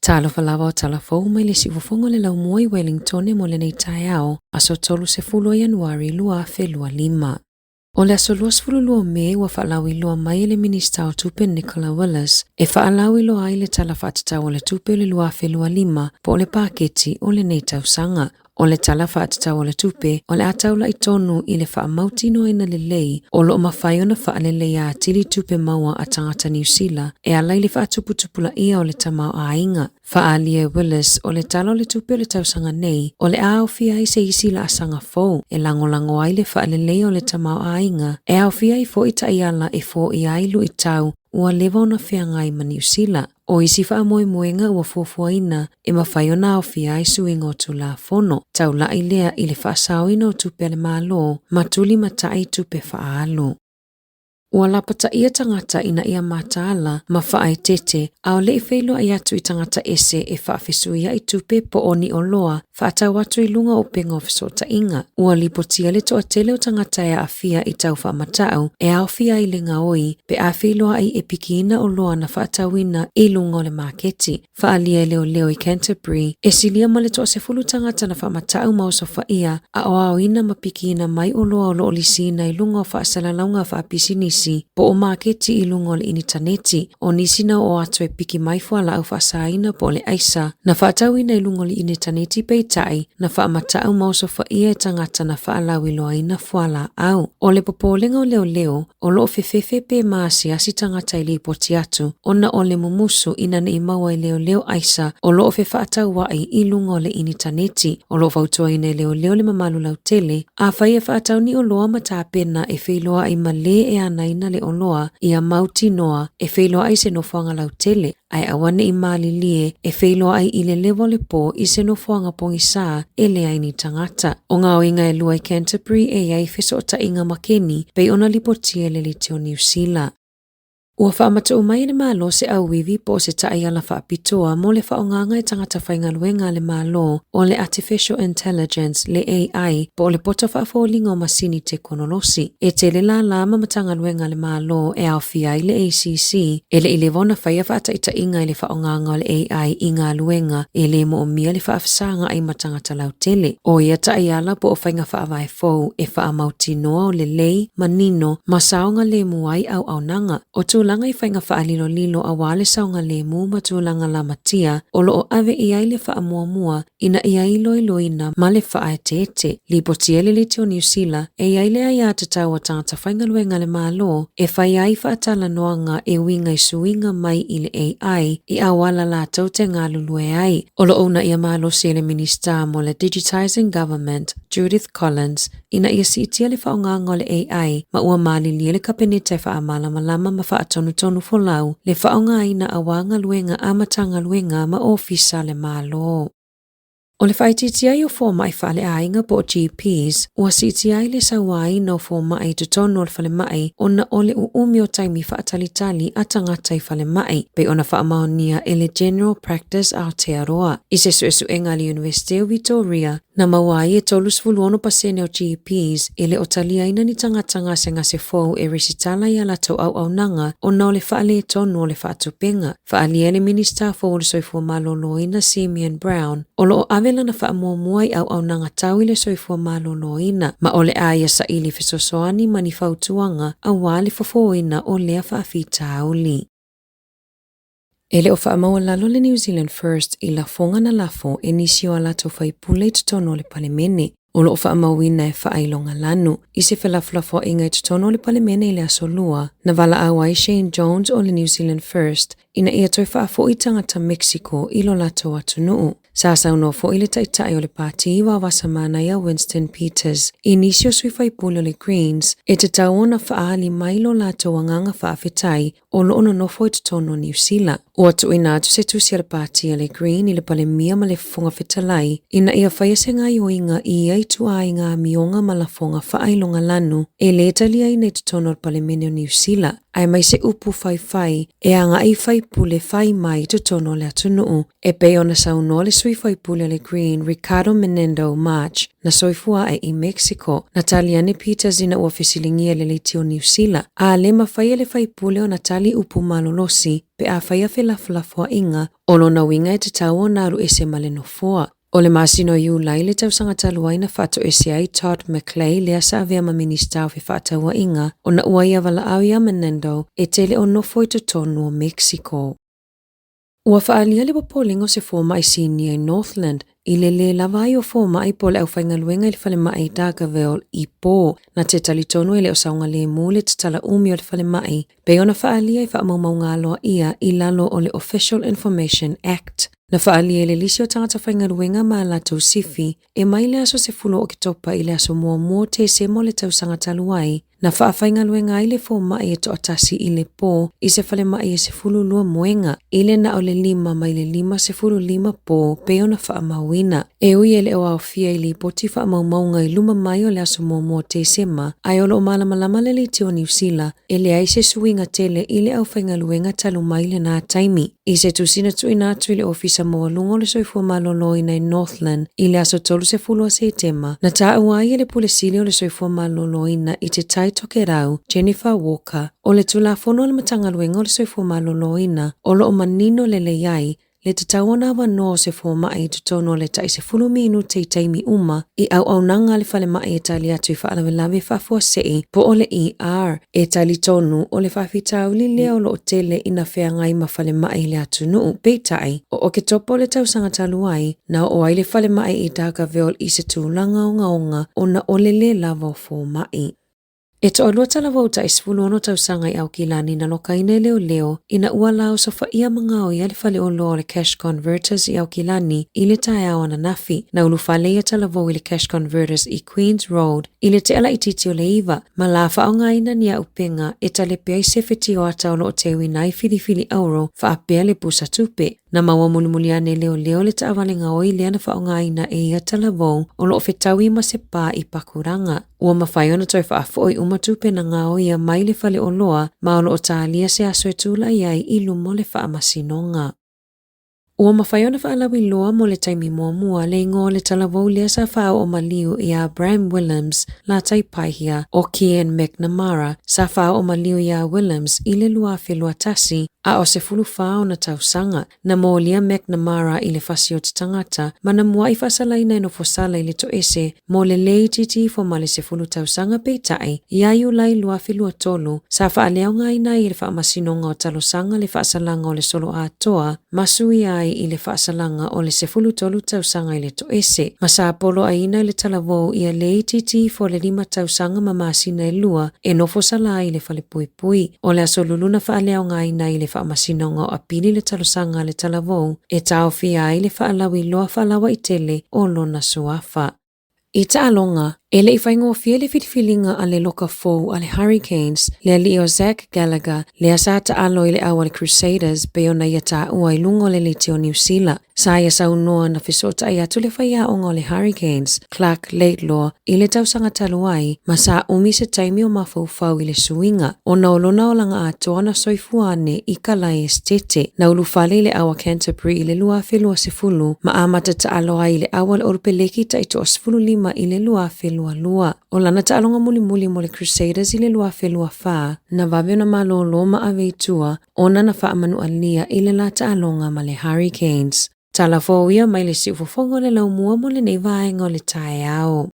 Talofa lava o tala fou mai le siufofoga o le laumua i Wellingtone mo lenei taeao, aso 30 o Ianuari 2025. O le aso 22 o Me ua faalauiloa mai e le Minisita o Tupe Nicola Willis e faalauiloa ai le Tala Faatatau o le Tupe o le 2025 po o le paketi o lenei tausaga. O le Tala Faatatau o le Tupe o le a taula'i tonu i le faamautinoaina lelei o lo o mafai ona faaleleia atili tupe maua a tagata Niu Sila e ala i le faatuputupulaia o le tamaoaiga. Faaalia e Willis o le Tala o le Tupe o le tausaga nei o le a aofia ai se isi laasaga fou e lagolago ai le faaleleia o le tamaoaiga e aofia ai foi taiala e foia ai luitau ua leva ona feagai ma Niu Sila. O isi faamoemoega ua fuafuaina e mafai ona aofia ai suiga o Tulafono taula'i lea i le faasaoina o tupe a le Malo ma tulimata'i tupe faaalu. Ua lapataia tagata ina ia mataala ma faaeteete a o le i feiloai atu i tagata ese e faafesuia'i tupe po o ni oloa faatau atu i luga o upega o fesootaiga. Ua lipotia le toatele o tagata e aafia i tau faamatau e aofia ai le gaoi pe a feiloai e pikiina oloa na faatauina i luga o le maketi. Faaalia e leoleo i Canterbury, e silia ma le toasefulu tagata na faamatau ma osofaia a o aoina ma pikiina mai oloa o lo o lisiina i luga o faasalalauga faapisinisi po o maketi i luga o le initaneti. O nisi na oo atu e piki mai fualaau faasaina po o le aisa na faatauina i luga o le initaneti peitai na faamatau ma osofaia e tagata na faalauiloaina fualaau. O le popolega o leoleo, o lo o fefefe pe maasiasi tagata e lipoti atu ona o le mumusu ina ne i maua e leoleo aisa o lo o fefaataua'i i luga o le initaneti. O lo o fautuaina e leoleo le mamalu lautele, afai e faatau ni oloa ma tapena e feiloa'i ma lē e anaina le oloa, ia mautinoa e feiloa'i i se nofoaga lautele, ae aua ne i malilie e feiloa'i i le lewa o le pō i se nofoaga pogisā e leai ni tagata. O gaoiga e lua i Canterbury e i ai fesootaiga makeni pei ona lipotia e le Leti o Niu Sila. Ua faamatuu mai e le Malo se auivi po o se taiala faapitoa mo le faaaogaga e tagata faigaluega a le Malo o le Artificial Intelligence, le AI, po o le poto faafoliga o masini tekonolosi. E tele lālā ma Matagaluega a le Malo e aofia ai le ACC, e le i leva ona faia faataitaiga i le faaaogaga o le AI i galuega e le moomia le faafesagaai ma tagata lautele. O ia taiala po o faiga faavae fou e faamautinoa o lelei, manino, ma saogalemu ai auaunaga. O tulaga i faiga faalilolilo aua le saogalemu ma tulaga lamatia o lo o ave i ai le faamuamua ina ia iloiloina ma le faaeteete. Lipotia e le Leti o Niu Sila e i ai le aiatatau a tagata faigaluega a le Malo e fai ai faatalanoaga e uiga i suiga mai i le AI i auala latou te galulue ai. O lo o uunaia malosi e le Minisita mo le Digitising Government, Judith Collins, ina ia siitia le faaaogaga o le AI ma ua malilie le Kapeneta e faamalamalama ma faatonutonu folau le faaaogaina aua galuega a Matagaluega ma Ofisa a le Malo. O le faaitiitia ai o fomai faaleaiga po o GPs, ua siitia ai le sauaina o fomai i totonu o le falemai ona o le uumi o taimi faatalitali a tagata i falemai, pei ona faamaonia e le General Practice Aotearoa. I se suesuega a le Iunivesite o Vitoria, Na maua ai e 36% o GPs e le o taliaina ni tagata gasegase fou e resitala i a latou auaunaga ona o le faaletonu o le faatupenga. Faaalia e le Minisita fou o le Soifua Maloloina Simeon Brown, o lo o ave lana faamuamua i auaunaga tau i le soifua maloloina, ma o le a ia saili fesoasoani ma ni fautuaga aua le fofōina o lea faafitauli. E le o faamaualalo le New Zealand First i lafoga na lafo e nisi o a latou faipule i totonu o le Palemene. O lo o faamauina e faailoga lanu i se felafolafoaiga i totonu o le Palemene i le Aso Lua, na valaau ai Shane Jones o le New Zealand First ina ia toe faafoi tagata Mexico i lo latou atunuu. Sa saunoa foi le taitai o le Pati Vavasa Manaia Winston Peters i nisi o sui faipule o le Greens e tatau ona faaali mai lo latou agaga faafetai o lo o nonofo i totonu o Niu Sila. Ua tuuina atu se tusi a le Pati a le Green i le Palemia ma le Fofoga Fetalai ina ia faia se gaioiga i ia ituaiga amioga ma lafoga faailoga lanu e le taliaina i totonu o le Palemene o Niu Sila. aemaise upu faifai e agaʻi i faipule fai mai i totonu o le atunuu, e pei ona saunoa le sui faipule o le Green Ricardo Menendo March na soifua ae i Mexico. Na tali ane Peters ina ua fesiligia e le leitio Niu Sila, a le mafai e le faipule ona tali upu malolosi pe a faia felafolafoaiga, o lona uiga e tatau ona alu ese ma le nofoa. O le masina o Iulai le tausaga talu ai na faatoese ai Todd McClay lea sa avea ma Minista o Fefaatauaiga ona ua ia valaau iā Menendo e te le o nofo i totonu o Mexico. Ua faaalia le popolega o se fomai sinia i Northland i le lē lava ai o fomai po o le aufaigaluega i le falemai i Dargaville i Po na te talitonu e le o saogalemu le tatala umi o le falemai pei ona faaalia i faamaumauga aloaia i lalo o le Official Information Act. Na faaalia e le lisi o tagata faigaluega ma a latou sifi e mai le aso 10 o Oketopa i le aso 1 o Tesema o le tausaga talu ai, na faafaigaluega ai le fomai e toatasi i le po i se falemai e 12 moega i le na o le 5 mai le 5:15 po pei ona faamauina. E ui e le o aofia i lipoti faamaumauga i luma mai o le aso 1 o Tesema, ae o lo o malamalama le Leitio o Niu Sila e leai se suiga tele i le aufaigaluega talu mai lena taimi. I se tusi na tuuina atu i le Ofisa Maualuga o le Soifua Maloloina i Northland i le aso 30 o Setema, na taua ai e le Pule Sili o le Soifua Maloloina i Te Tai Tokerau, Jennifer Walker, o le Tulafono a le Matagaluega o le Soifua Maloloina o lo o manino lelei ai le tatau ona avanoa o se fomai i totonu o le tai 10 minute i taimi uma i auaunaga a le falemai e tali atu i faalavelave faafuasei po o le ER. E talitonu o le faafitauli lea o lo o tele ina feagai ma falemai i le atunuu, peitai, o Oketopa o le tausaga talu ai, na oo ai le falemai i Dargaville i se tulaga ogaoga ona o le lē lava o fomai. E toalua talavou tai 16 tausaga i Aukilani na lokaina e leoleo ina ua laosofaia ma gaoia le faleoloa o le Cash Converters i Aukilani i le taeao ananafi. Na ulufale ia talavou i le Cash Converters i Queens Road i le tea laitiiti o le 9 ma la faaaogaina ni auupega e talepe ai se fetioata o lo o teuina ai filifili auro faapea le pusa tupe. Na maua mulimuli ane e leoleo le taavale gaoi lea na faaaogaina e ia talavou o lo o fetaui ma se pā i Pakuranga. Ua mafai ona toe faafoi uma tupe na gaoia mai le faleoloa ma o lo o talia se aso e tulai ai i luma o le faamasinoga. Ua mafai ona faalauiloa mo le taimi muamua le igoa o le talavou lea sa faaoo maliu iā Bram Williams Latai Paihia o Kian McNamara sa faaoo maliu iā Williams i le 2021 a o 14 ona tausaga. Na molia McNamara i le fasi o te tangata ma na muaʻi faasalaina e nofosala i le toese mo le lē itiiti ifo ma le 10 tausaga peitai, iā Iulai 2023, sa faaleaogaina ai e le Faamasinoga o Talosaga le faasalaga o le solo atoa ma suia ai i le faasalaga o le 13 tausaga i le toese, ma sa poloaiina i le talavou ia lē itiiti ifo le 5 tausaga ma masina e lua e nofosala ai i le falepuipui. O le aso Lulu na faaleaogaina ai i le Faamasinoga o Apili le talosaga a le talavou e taofia ai le faalauiloa faalauaitele o lona suafa. I taaloga, e le i faigofie le filifiliga a le loka fou a le Hurricanes, le alii o Zach Gallagher, lea sa taalo i le au a le Crusaders pei ona ia taua i luga o le leitio Niu Sila. Sa ia saunoa na fesootai atu le faiaoga o le Hurricanes, Clark Laidlaw, i le tausaga talu ai, ma sa umi se taimi o mafaufau i le suiga, ona o lona olaga atoa na soifua ane i Kalae Esetete. Na ulufale i le au a Canterbury i le 2020 ma amata taalo ai i le au a le Olupeleki tai toa-15 i le 2022. O lana taaloga mulimuli mo le Crusaders i le 2024, na vave ona malōlō ma ave i tua ona na faamanualia i le la taaloga ma le Hurricanes. Tala fou ia mai le siufofoga o le laumua mo lenei vaega o le taeao.